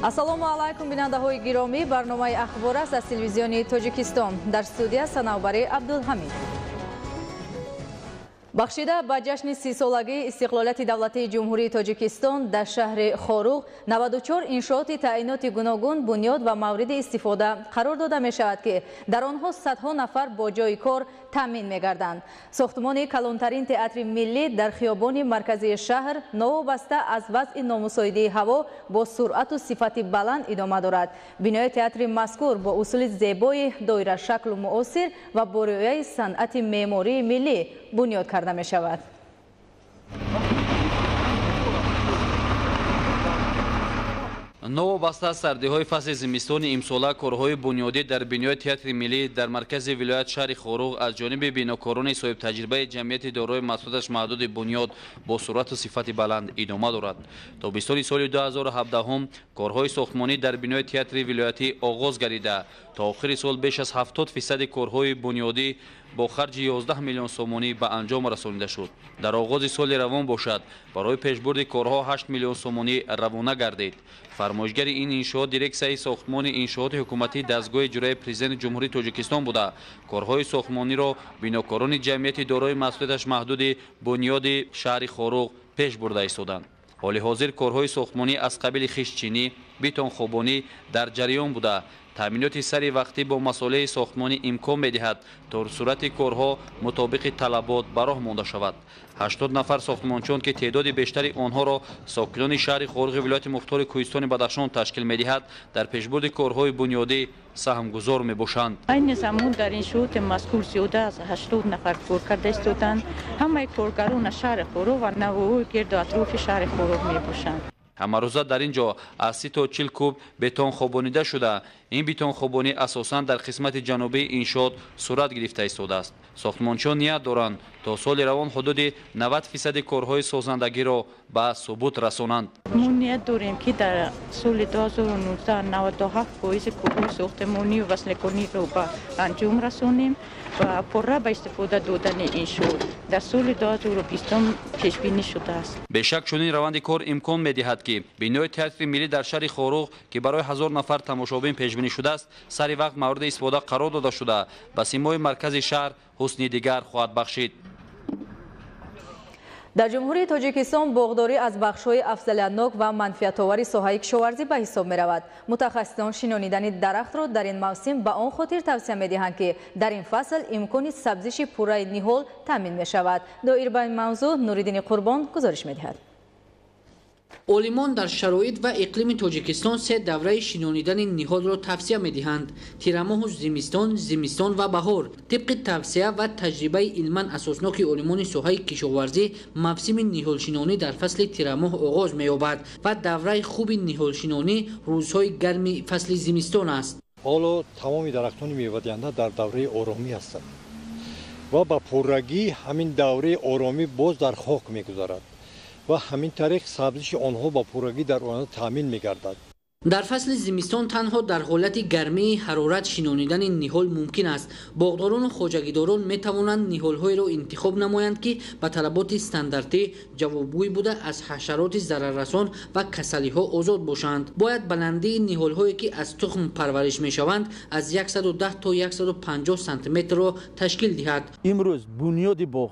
Ассалому алайкум, бинандаҳои гиромӣ. Барномаи ахбор аст аз телевизиони Тоҷикистон. Дар студия Санавбари Абдулҳамид. Бахшида ба ҷашни 30-солагии истиқлолияти давлатии Ҷумҳурии Тоҷикистон дар шаҳри Хоруғ 94 иншооти таъиноти гуногун бунёд ва мавриди истифода қарор дода мешавад, ки дар онҳо садҳо нафар бо ҷойи кор таъмин мегарданд. Сохтмони калонтарин театри миллӣ дар хиёбони марказии шаҳр новобаста аз вазъи номусоидии ҳаво бо суръату сифати баланд идома дорад. Бинои театри мазкур бо усули зебои доирашаклу муосир ва бо риояи санъати меъмории миллӣ бунёд карда мешавад. Новобаста аз сардиҳои фасли зимистони имсола, корҳои бунёдӣ дар бинои театри миллӣ дар маркази вилоят шаҳри Хоруғ аз ҷониби бинокорони соҳибтаҷрибаи ҷамъияти дорои масъулияташ маҳдуди Бунёд бо суръату сифати баланд идома дорад. Тобистони соли 2017 корҳои сохтмонӣ дар бинои театри вилоятӣ оғоз гардида, то охири сол беш аз 70% корҳои бунёдӣ бо харҷи 11 миллион сомонӣ ба анҷом расонида шуд. Дар оғози соли равон бошад, барои пешбурди корҳо 8 миллион сомонӣ равона гардид. Фармоишгари ин иншоот дирексияи сохтмони иншооти ҳукуматии дастгоҳи иҷроияи президенти Ҷумҳурии Тоҷикистон буда, корҳои сохтмониро бинокорони ҷамъияти дорои масъулияташ маҳдуди Бунёди шаҳри Хоруғ пеш бурда истоданд. Ҳоли ҳозир корҳои сохтмонӣ аз қабили хиштчинӣ, бетонхобонӣ дар ҷараён буда, таъминоти сари вақтӣ бо масолеҳи сохтмонӣ имкон медиҳад, то суръати корҳо мутобиқи талабот ба роҳ монда шавад. 80 нафар сохтмончиён, ки теъдоди бештари онҳоро сокинони шаҳри Хоруғи вилояти мухтори Кӯҳистони Бадахшон ташкил медиҳад, дар пешбурди корҳои бунёдӣ саҳмгузор мебошанд. Айни замон дар иншооти мазкур зиёда аз 80 нафар кор карда истоданд. Ҳамаи коргарон аз шаҳри Хоруғ ва навоҳии гирду атрофи шаҳри Хоруғ мебошанд. Ҳамарӯза дар ин ҷо аз 30 то 40 куб бетон хобонида шуда, ин бетонхобонӣ асосан дар қисмати ҷанубии иншоот сурат гирифта истодааст. Сохтмончиён ният доранд, то соли равон ҳудуди 90% корҳои созандагиро ба субут расонанд. Мо ният дорем, ки дар соли 2019 97% корҳои сохтмонию васликониро ба анҷом расонем ва пурра ба истифода додани иншоот дар соли 2020 пешбинӣ шудааст. Бешак, чунин раванди кор имкон медиҳад, ки бинои театри миллӣ дар шаҳри Хоруғ, ки барои 1000 нафар тамошобин пешбинӣ шудааст, сари вақт мавриди истифода қарор дода шуда, ба симои маркази шаҳр ҳусни дигар хоҳад бахшид. Дар Ҷумҳурии Тоҷикистон боғдорӣ аз бахшҳои афзалиятнок ва манфиатовари соҳаи кишоварзӣ ба ҳисоб меравад. Мутахассисон шинонидани дарахтро дар ин мавсим ба он хотир тавсия медиҳанд, ки дар ин фасл имкони сабзиши пурраи ниҳол таъмин мешавад. Доир ба ин мавзӯъ Нуриддини Қурбон гузориш медиҳад. Олимон дар шароит ва иқлими Тоҷикистон се давраи шинонидани ниҳолро тавсия медиҳанд: тирамоҳу зимистон, зимистон ва баҳор. Тибқи тавсия ва таҷрибаи илман асосноки олимони соҳаи кишоварзӣ, мавсими ниҳолшинонӣ дар фасли тирамоҳ оғоз меёбад ва давраи хуби ниҳолшинонӣ рӯзҳои гарми фасли зимистон аст. Ҳоло тамоми дарахтони мевадиҳанда дар давраи оромӣ ҳастанд ва ба пуррагӣ ҳамин давраи оромӣ боз дар хок мегузарад ва ҳамин тариқ сабзиши онҳо ба пуррагӣ дар оянда таъмин мегардад. Дар фасли зимистон танҳо дар ҳолати гармии ҳарорат шинонидани ниҳол мумкин аст. Боғдорону хоҷагидорон метавонанд ниҳолҳоеро интихоб намоянд, ки ба талаботи стандартӣ ҷавобгӯй буда, аз ҳашароти зараррасон ва касалиҳо озод бошанд. Бояд баландии ниҳолҳое, ки аз тухм парвариш мешаванд, аз 110 то 150 сантиметрро ташкил диҳад. Имрӯз бунёди боғ,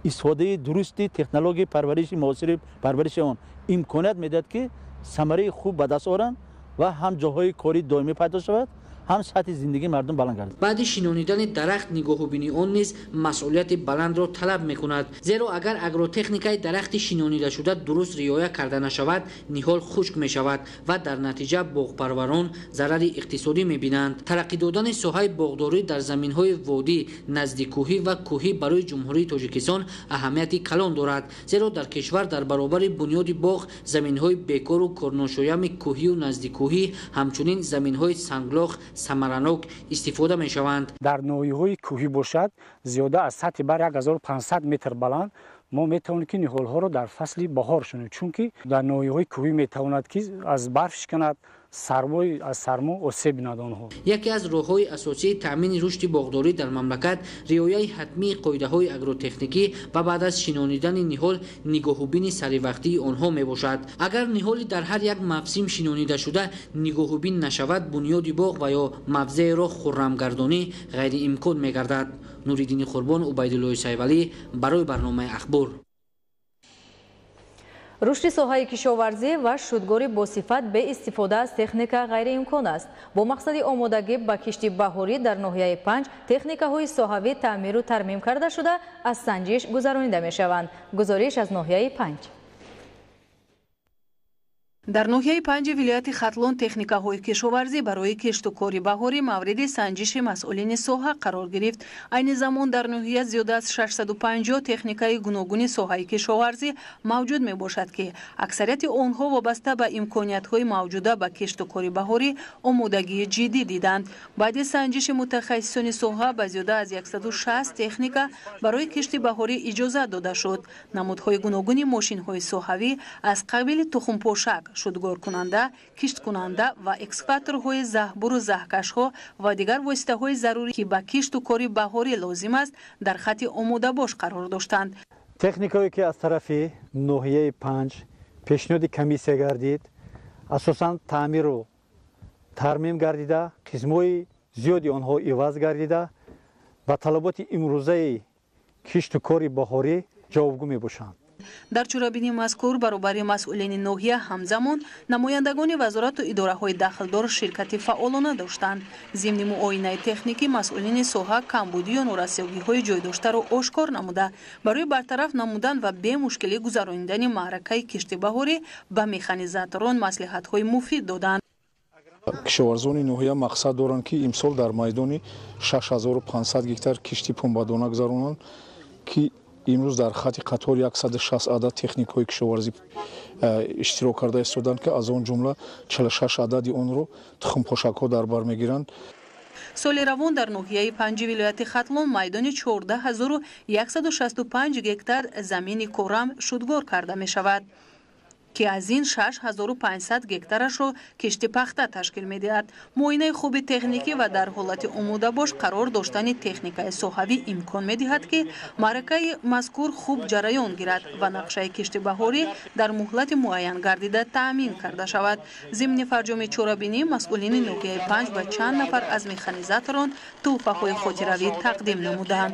истифодаи дурусти технологияи парвариши муосири парвариши он имконият медиҳад, ки самараи хуб ба даст оранд ва ҳам ҷоҳои кори доимӣ пайдо шавад, ҳам сатҳи зиндагии мардум баланд гардад. Баъди шинонидани дарахт нигоҳубини он низ масъулияти баландро талаб мекунад, зеро агар агротехникаи дарахти шинонидашуда дуруст риоя карда нашавад, ниҳол хушк мешавад ва дар натиҷа боғпарварон зарари иқтисодӣ мебинанд. Тараққӣ додани соҳаи боғдорӣ дар заминҳои водӣ, наздиккӯҳӣ ва кӯҳӣ барои Ҷумҳурии Тоҷикистон аҳамияти калон дорад, зеро дар кишвар дар баробари бунёди боғ заминҳои бекору корношоями кӯҳию наздиккӯҳӣ, ҳамчунин заминҳои санглох самаранок истифода мешаванд. Дар ноҳияҳои кӯҳӣ бошад, зиёда аз сатҳи баҳр 1500 метр баланд, мо метавонем, ки ниҳолҳоро дар фасли баҳор шинонем, чунки дар ноҳияҳои кӯҳӣ метавонад, ки аз барф шиканад. сармои аз сармо осеб бинад онҳо. Яке аз роҳҳои асосии таъмини рушди боғдорӣ дар мамлакат риояи ҳатмии қоидаҳои агротехникӣ ва баъд аз шинонидани ниҳол нигоҳубини саривақтии онҳо мебошад. Агар ниҳоли дар ҳар як мавсим шинонида шуда нигоҳубин нашавад, бунёди боғ ва ё мавзеъро хуррамгардонӣ ғайриимкон мегардад. Нуриддини Қурбон, Убайдуллои Сайвалӣ барои барномаи Ахбор. Рушди соҳаи кишоварзӣ ва шудгори босифат бе истифода аз техника ғайриимкон аст. Бо мақсади омодагӣ ба кишти баҳорӣ дар ноҳияи Панҷ техникаҳои соҳавӣ таъмиру тармим карда шуда аз санҷиш гузаронида мешаванд. Гузориш аз ноҳияи Панҷ. Дар ноҳияи Панҷи вилояти Хатлон техникаҳои кишоварзӣ барои кишту кори баҳорӣ мавриди санҷиши масъулини соҳа қарор гирифт. Айни замон дар ноҳия зиёда аз 650 техникаи гуногуни соҳаи кишоварзӣ мавҷуд мебошад, ки аксарияти онҳо вобаста ба имкониятҳои мавҷуда ба кишту кори баҳорӣ омодагии ҷиддӣ диданд. Баъди санҷиши мутахассисони соҳа ба зиёда аз 160 техника барои кишти баҳорӣ иҷозат дода шуд. Намудҳои гуногуни мошинҳои соҳавӣ аз қабили тухмпошак, шудгоркунанда, кишткунанда ва экскаваторҳои заҳбуру заҳкашҳо ва дигар воситаҳои зарурӣ, ки ба кишту кори баҳорӣ лозим аст, дар хати омодабош қарор доштанд. Техникое ки аз тарафи ноҳияи Панҷ пешниҳоди комиссия гардид, асосан таъмиру тармим гардида, қисмҳои зиёди онҳо иваз гардида ба талаботи имрӯзаи кишту кори баҳорӣ ҷавобгӯ мебошанд. Дар чорабинии мазкур баробари масъулини ноҳия ҳамзамон намояндагони вазорату идораҳои дахлдор ширкати фаъолона доштанд. Зимни муоинаи техникӣ масъулини соҳа камбудию норасогиҳои ҷойдоштаро ошкор намуда, барои бартараф намудан ва бемушкилӣ гузаронидани маъракаи кишти баҳорӣ ба механизаторон маслиҳатҳои муфид доданд. Кишоварзони ноҳия мақсад доранд, ки имсол дар майдони 6500 гектар кишти пунбадона гузаронанд, ки имрӯз дар хати қатор 160 адад техникаҳои кишоварзӣ иштирок карда истоданд, ки аз он ҷумла 46 адади онро тухмпошакҳо дар бар мегиранд. Соли равон дар ноҳияи Панҷи вилояти Хатлон майдони 14165 гектар замини корам шудгор карда мешавад, ки аз ин 6500 гектарашро кишти пахта ташкил медиҳад. Муоинаи хуби техникӣ ва дар ҳолати омодабош қарор доштани техникаи соҳавӣ имкон медиҳад, ки маъракаи мазкур хуб ҷараён гирад ва нақшаи кишти баҳорӣ дар муҳлати муайян гардида таъмин карда шавад. Зимни фарҷоми чорабинӣ масъулини ноҳияи Панҷ ба чанд нафар аз механизаторон тӯҳфаҳои хотиравӣ тақдим намуданд.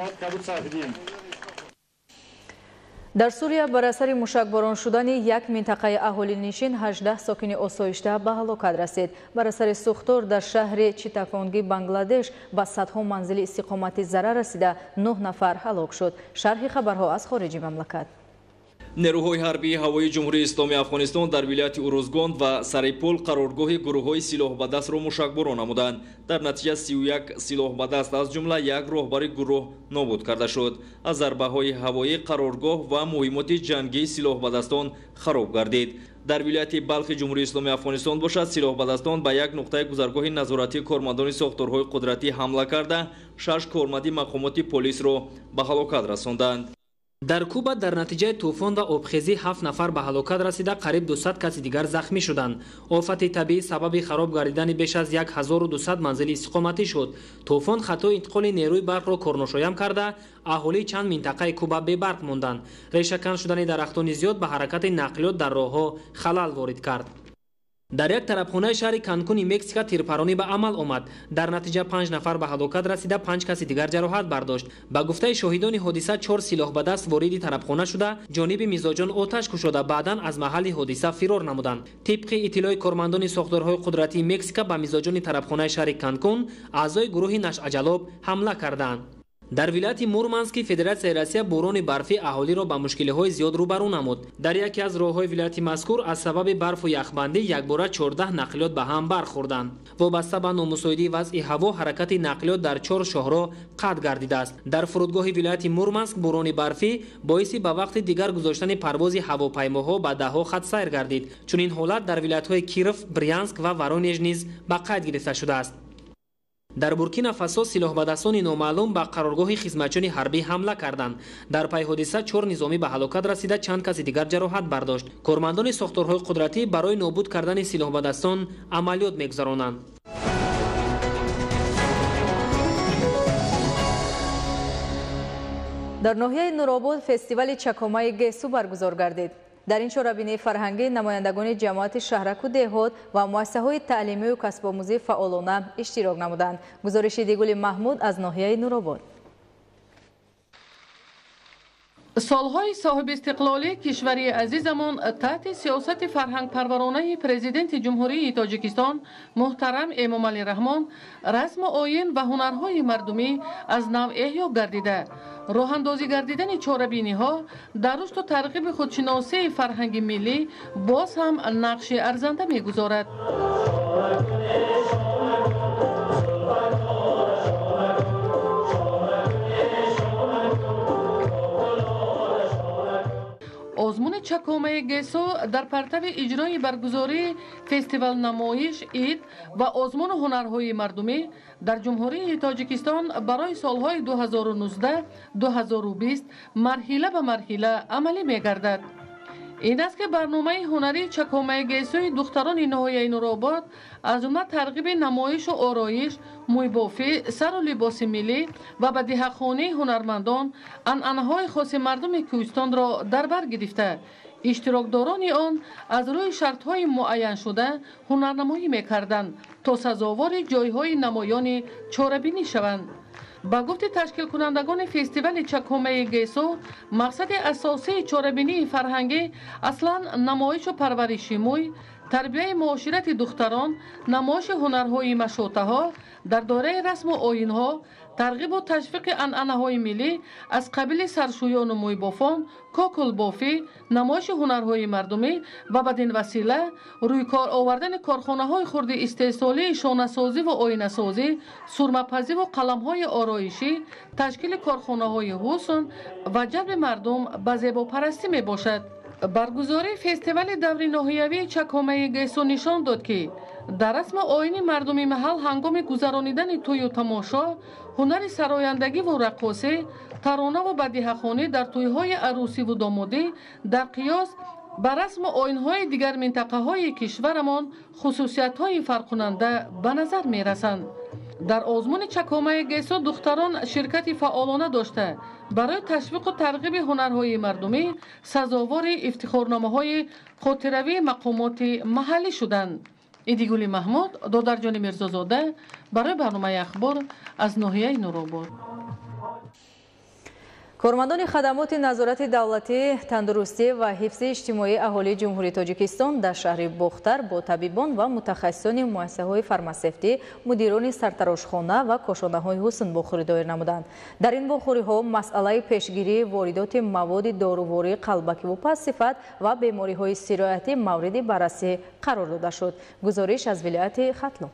Дар Сурия бар асари мушакборон шудани як минтақаи аҳолинишин 18 сокини осоишта ба ҳалокат расид. Бар асари сӯхтор дар шаҳри Читаконги Бангладеш ба садҳо манзили истиқоматӣ зарар расида 9 нафар ҳалок шуд. Шарҳи хабарҳо аз хориҷи мамлакат. Нерӯҳои ҳарбии ҳавоии Ҷумҳурии Исломии Афғонистон дар вилояти Урузгон ва Сарипул қароргоҳи гурӯҳҳои силоҳбадастро мушакборон намуданд. Дар натиҷа 31 силоҳбадаст аз ҷумла як роҳбари гурӯҳ нобуд карда шуд. Аз зарбаҳои ҳавоӣ қароргоҳ ва муҳимоти ҷангии силоҳбадастон хароб гардид. Дар вилояти Балхи Ҷумҳурии Исломии Афғонистон бошад, силоҳбадастон ба як нуқтаи гузаргоҳи назоратии кормандони сохторҳои қудратӣ ҳамла карда, 6 корманди мақомоти полисро ба ҳалокат расонданд. Дар Куба дар натиҷаи тӯфон ва обхезӣ 7 нафар ба ҳалокат расида, қариб 200 каси дигар захмӣ шуданд. Офати табиӣ сабаби хароб гардидани беш аз 1200 манзили истиқоматӣ шуд. Тӯфон хатои интиқоли нерӯи барқро корношоям карда, аҳолии чанд минтақаи Куба бебарқ монданд. Решакан шудани дарахтони зиёд ба ҳаракати нақлиёт дар роҳҳо халал ворид кард. Дар як тарабхонаи шаҳри Канкуни Мексика тирпаронӣ ба амал омад. Дар натиҷа 5 нафар ба ҳалокат расида, 5 каси дигар ҷароҳат бардошт. Ба гуфтаи шоҳидони ҳодиса, 4 силоҳбадаст вориди тарабхона шуда, ҷониби мизоҷон оташ кушода, баъдан аз маҳалли ҳодиса фирор намуданд. Тибқи иттилои кормандони сохторҳои қудратии Мексика, ба мизоҷони тарабхонаи шаҳри Канкун аъзои гурӯҳи нашъаҷалоб ҳамла карданд. Дар вилояти Мурмански Федератсияи Россия бӯрони барфӣ аҳолиро ба мушкилиҳои зиёд рӯбарӯ намуд. Дар яке аз роҳҳои вилояти мазкур аз сабаби барфу яхбандӣ якбора 14 нақлиёт ба ҳам бархӯрданд. Вобаста ба номусоидии вазъи ҳаво ҳаракати нақлиёт дар 4 шоҳроҳ қатъ гардидааст. Дар фурудгоҳи вилояти Мурманск бӯрони барфӣ боиси ба вақти дигар гузоштани парвози ҳавопаймоҳо ба даҳҳо хатсайр гардид. Чунин ҳолат дар вилоятҳои Киров, Брянск ва Воронеж низ ба қайд гирифта шудааст. Дар Буркина Фасо силоҳбадастони номаълум ба қароргоҳи хизматчиёни ҳарбӣ ҳамла карданд. Дар пай ҳодиса 4 низомӣ ба ҳалокат расида, чанд каси дигар ҷароҳат бардошт. Кормандони сохторҳои қудратӣ барои нобуд кардани силоҳбадастон амалиёт мегузаронанд. Дар ноҳияи Нуробод фестивали чакомаи гесу баргузор гардид. Дар ин чорабинии фарҳангӣ намояндагони ҷамоати шаҳраку деҳот ва муассисаҳои таълимию касбомӯзӣ фаъолона иштирок намуданд. Гузориши Дигули Маҳмуд аз ноҳияи Нуробод. Солҳои соҳибистиқлолии кишвари азизамон таҳти сиёсати фарҳангпарваронаи президенти Ҷумҳурии Тоҷикистон муҳтарам Эмомалӣ Раҳмон расму оин ва ҳунарҳои мардумӣ аз нав эҳё гардида, роҳандозӣ гардидани чорабиниҳо дар рушду тарғиби худшиносии фарҳанги миллӣ боз ҳам нақши арзанда мегузорад. Озмуни чакомаи гесу дар партави иҷрои баргузории фестивал-намоиш, ид ва озмуну ҳунарҳои мардумӣ дар Ҷумҳурии Тоҷикистон барои солҳои 2019-2020 марҳила ба марҳила амалӣ мегардад. Ин аст ки барномаи ҳунарии чакомаи гесуи духтарони ноҳияи Нуробод аз ҷумла тарғиби намоишу ороиш, мӯйбофӣ, сару либоси миллӣ ва ба диҳақхонии ҳунармандон анъанаҳои хоси мардуми кӯҳистонро дар бар гирифта, иштирокдорони он аз рӯи шартҳои муайяншуда ҳунарнамоӣ мекарданд то сазовори ҷойҳои намоёни чорабинӣ шаванд. Ба гуфти ташкилкунандагони фестивали чакомаи гесу, мақсади асосии чорабинии фарҳангӣ аслан намоишу парвариши мӯй, тарбияи муоширати духтарон, намоиши ҳунарҳои машотаҳо дар доираи расму оинҳо, тарғибу ташвиқи анъанаҳои миллӣ аз қабили саршӯёну мӯйбофон, кокулбофӣ, намоиши ҳунарҳои мардумӣ ва бадин васила рӯйкор овардани корхонаҳои хурди истеҳсолии шонасозиву оинасозӣ, сурмапазиву қаламҳои ороишӣ, ташкили корхонаҳои ҳусн ва ҷалби мардум ба зебопарастӣ мебошад. Баргузории фестивали даври ноҳиявии чакомаи гесу нишон дод, ки дар расму оини мардуми маҳал ҳангоми гузаронидани тӯю тамошо, ҳунари сарояндагиву раққосӣ, таронаву бадиҳахонӣ дар тӯйҳои арӯсиву домодӣ дар қиёс ба расму оинҳои дигар минтақаҳои кишварамон хусусиятҳои фарқкунанда ба назар мерасанд. Дар озмуни чакомаи гесу духтарон ширкати фаъолона дошта, барои ташвиқу тарғиби ҳунарҳои мардумӣ сазовори ифтихорномаҳои хотиравии мақомоти маҳаллӣ шуданд. Идигули Маҳмуд, Додарҷони Мирзозода барои барномаи ахбор аз ноҳияи Нуробод. Кормандони хадамоти назорати давлатӣ, тандурустӣ ва ҳифзи иҷтимоии аҳолии Ҷумҳурии Тоҷикистон дар шаҳри Бохтар бо табибон ва мутахассисони муассисаҳои фармасевтӣ, мудирони сартарошхона ва кошонаҳои ҳусн вохӯрӣ доир намуданд. Дар ин вохӯриҳо масъалаи пешгирии воридоти маводи дорувории қалбакиву пастсифат ва бемориҳои сироятӣ мавриди баррасӣ қарор дода шуд. Гузориш аз вилояти Хатлон.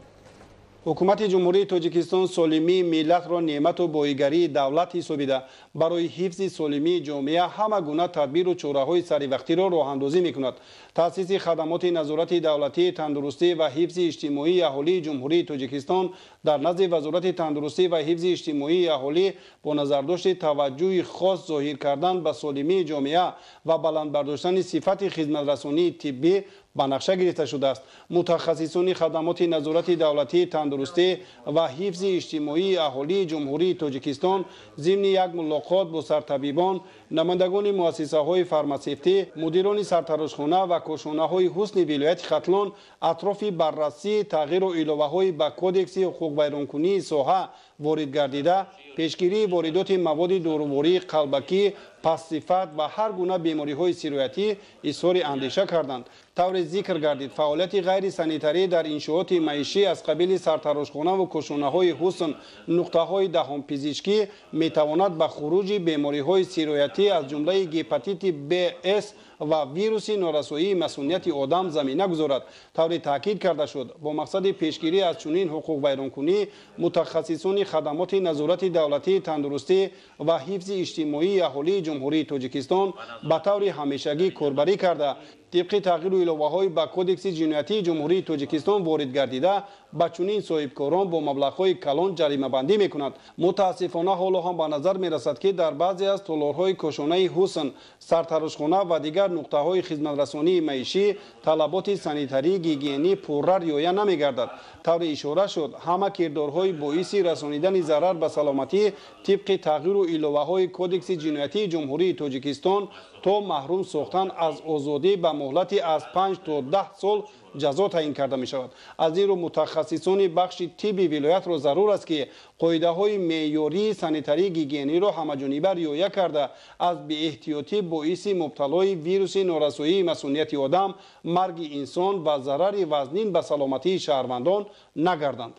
Ҳукумати Ҷумҳурии Тоҷикистон солимии миллатро неъмату боигарии давлат ҳисобида, барои ҳифзи солимии ҷомеа ҳама гуна тадбиру чораҳои саривақтиро роҳандозӣ мекунад. Таъсиси хадамоти назорати давлатии тандурустӣ ва ҳифзи иҷтимоии аҳолии Ҷумҳурии Тоҷикистон дар назди Вазорати тандурустӣ ва ҳифзи иҷтимоии аҳолӣ бо назардошти таваҷҷӯҳи хос зоҳир кардан ба солимии ҷомеа ва баланд бардоштани сифати хизматрасонии тиббӣ ба нақша гирифта шудааст. Мутахассисони хадамоти назорати давлатии тандурустӣ ва ҳифзи иҷтимоии аҳолии Ҷумҳурии Тоҷикистон зимни як мулоқот бо сартабибон, намояндагони муассисаҳои фармасевтӣ, мудирони сартарошхона ва кошонаҳои ҳусни вилояти Хатлон атрофи баррасии тағйиру иловаҳои ба кодекси ҳуқуқвайронкунии соҳа ворид гардида, пешгирии воридоти маводи дорувории қалбакӣ, пастсифат ва ҳар гуна бемориҳои сироятӣ изҳори андеша карданд. Тавре зикр гардид, фаъолияти ғайрисанитарӣ дар иншооти маишӣ аз қабили сартарошхонаву кошонаҳои ҳусн, нуқтаҳои даҳонпизишкӣ метавонад ба хуруҷи бемориҳои сироятӣ аз ҷумлаи гепатити Б, С ва вируси норасоии масунияти одам замина гузорад. Тавре таъкид карда шуд, бо мақсади пешгирӣ аз чунин ҳуқуқвайронкунӣ мутахассисони хадамоти назорати давлатии тандурустӣ ва ҳифзи иҷтимоии аҳолии Ҷумҳурии Тоҷикистон ба таври ҳамешагӣ корбарӣ карда, Тибқи тағйиру иловаҳои ба Кодекси ҷиноятии Ҷумҳурии Тоҷикистон ворид гардида, ба чунин соҳибкорон бо маблағҳои калон ҷаримабандӣ мекунад. Мутаассифона, ҳоло ҳам ба назар мерасад, ки дар баъзе аз толорҳои кошонаи ҳусн, сартарошхона ва дигар нуқтаҳои хизматрасонии маишӣ талаботи санитарии гигиенӣ пурра риоя намегардад. Тавре ишора шуд, ҳама кирдорҳои боиси расонидани зарар ба саломатӣ тибқи тағйиру иловаҳои Кодекси ҷиноятии Ҷумҳурии Тоҷикистон то маҳрум сохтан аз озодӣ ба муҳлати аз 5 то 10 сол ҷазо таъин карда мешавад. Аз ин рӯ мутахассисони бахши тибби вилоятро зарур аст, ки қоидаҳои меъёрии санитарии гигиениро ҳамаҷониба риоя карда, аз беэҳтиётӣ боиси мубталои вируси норасоии масунияти одам, марги инсон ва зарари вазнин ба саломатии шаҳрвандон нагарданд.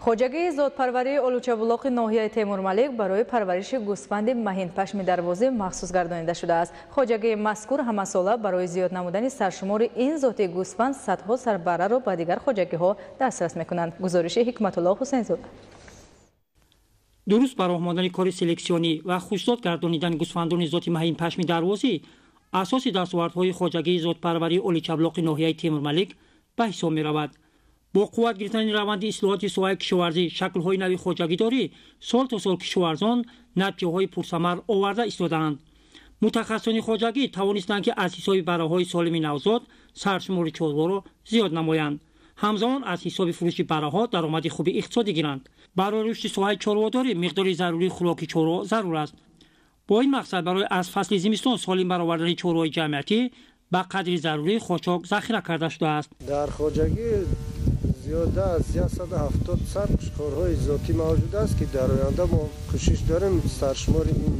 Хоҷагии зодпарварии Олучабулоқи ноҳияи Темурмалик барои парвариши гӯсфанди маҳинпашми дарвозӣ махсус гардонида шудааст. Хоҷагии мазкур ҳамасола барои зиёд намудани саршумори ин зоти гӯсфанд садҳо сарбараро ба дигар хоҷагиҳо дастрас мекунанд. Гузориши Ҳикматулло Ҳусайнзода. Дуруст ба роҳ мондани кори селексионӣ ва хушзод гардонидани гӯсфандони зоти маҳинпашми дарвозӣ асоси дастовардҳои хоҷагии зодпарварии Оличаблоқи ноҳияи Темурмалик ба ҳисоб меравад. Бо қувват гирифтани раванди ислоҳоти соҳаи кишоварзӣ, шаклҳои нави хоҷагидорӣ сол то сол кишоварзон натиҷаҳои пурсамар оварда истодаанд. Мутахассисони хоҷагӣ тавонистанд, ки аз ҳисоби барраҳои солими навзод саршумори чорворо зиёд намоянд. Ҳамзамон аз ҳисоби фурӯши барраҳо даромади хуби иқтисодӣ гиранд. Барои рушди соҳаи чорводорӣ миқдори зарурии хӯроки чорво зарур аст. Бо ин мақсад барои аз фасли зимистон солим баровардани чорвои ҷамъиятӣ ба қадри зарурӣ хошок захира карда шудааст. Дар хоҷагӣ зиёда аз 170 сар қушқорҳои зотӣ мавҷуд аст, ки дар оянда мо кӯшиш дорем саршумори ин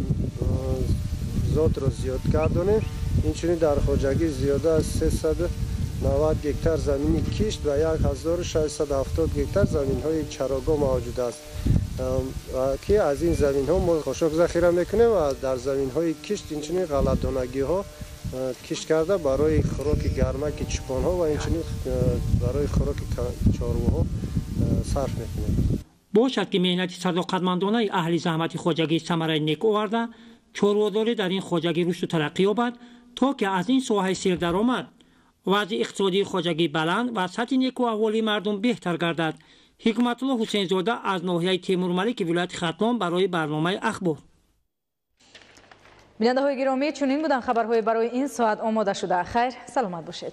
зотро зиёд гардонем. Инчунин дар хоҷагӣ зиёда аз 390 гектар замини кишт ва 1670 гектар заминҳои чарогоҳ мавҷуд аст, ки аз ин заминҳо мо хошок захира мекунем ва дар заминҳои кишт инчунин ғалладонагиҳо кишт карда барои хӯроки гармаки чӯпонҳо ва инчунин барои хӯроки чорвоҳо сарф мекунем. Бошад, ки меҳнати садоқатмандонаи аҳли заҳмати хоҷагӣ самараи нек оварда, чорводорӣ дар ин хоҷагӣ рушду тараққӣ ёбад, то ки аз ин соҳаи сердаромад вазъи иқтисодии хоҷагӣ баланд ва сатҳи неку аҳволии мардум беҳтар гардад. Ҳикматулло Ҳусейнзода аз ноҳияи Темурмалики вилояти Хатлон барои барномаи Ахбор. Бинандаҳои гиромӣ, чунин буданд хабарҳои барои ин соат омода шуда. Хайр, саломат бошед.